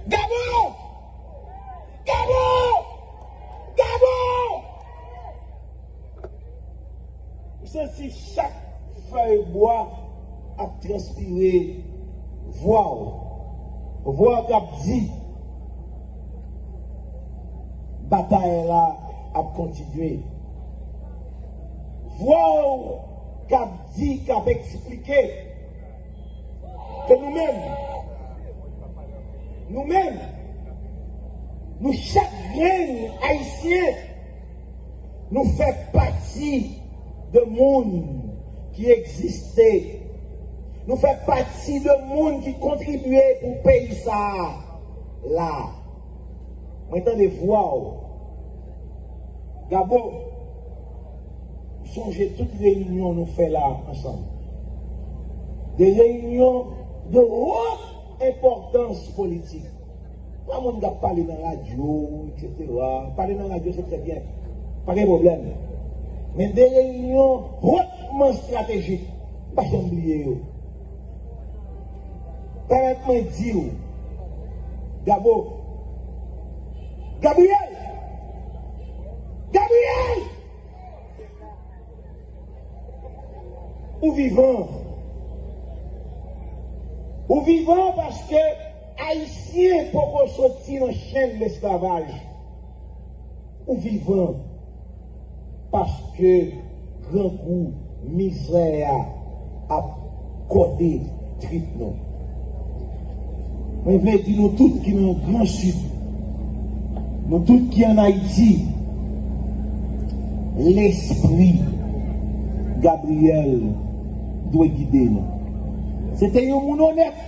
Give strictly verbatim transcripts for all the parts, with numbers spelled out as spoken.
Gabo! Gabo! Gabo! M santi chak fèy bwa ap transpire vwa w. Vwa w k ap di, batay la ap kontinye. Vwa w k ap di, k ap eksplike ke nou menm, nou menm, nou chak grenn Ayisyen, nou fè pati de moun ki egziste. Nou fè pati de moun ki kontribye pou peyi sa a la. Mwen tande vwa w. Gabo, m sonje tout reyinyon nou fè la ansanm. De reyinyon de wot enpòtans politik. Pa moun k ap pale nan radyo, etsetera. Pale nan radyo, se trè byen. Pa gen pwoblèm. Men de reyinyon hotman estratejik, m pa janm bliye yo. Pèmèt mwen di w, Gabo, Gabriyèl! Gabriyèl! Ou vivan. Ou vivan paske Ayisyen poko soti nan chenn lesklavaj. Ou vivan paske grangou, mizè a ap kòde trip nou. Mwen vle di nou tout ki nan Gran Sid, nou tout ki ann Ayiti, lespri Gabriyèl dwe gide nou. Se te yon moun onèt.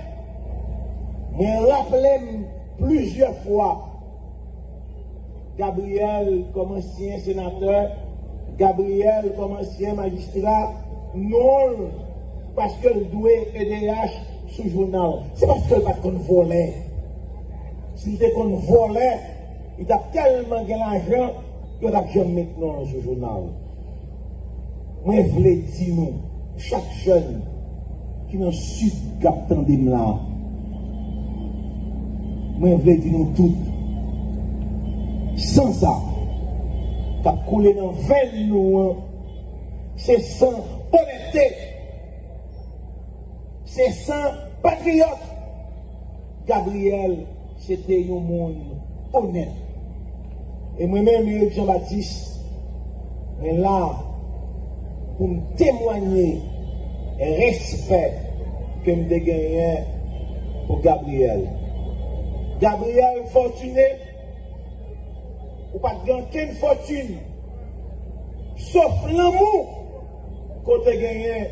Mwen raple m plizyè fwa Gabriyèl kòm ansyen senatè, Gabriyèl kòm ansyen majistra, non l, paske l dwe E D H sou jounal. Se paske l pa t konn vòlè. Si l te konn vòlè, li t ap tèlman gen lajan, yo t ap janm met non l sou jounal. Mwen vle di nou, chak jèn ki nan Sid k ap tande m la, mwen vle di nou tout, san sa k ap koule nan venn nou an, se san onète, se san patriyòt. Gabriyèl, se te yon moun onèt. E mwen menm, Eric Jean Baptiste, mwen la pou m temwanye respè ke m te genyen pou Gabriyèl. Gabriyèl Fortuné, ou pa t gen okenn fòtin, sof lanmou ke w te genyen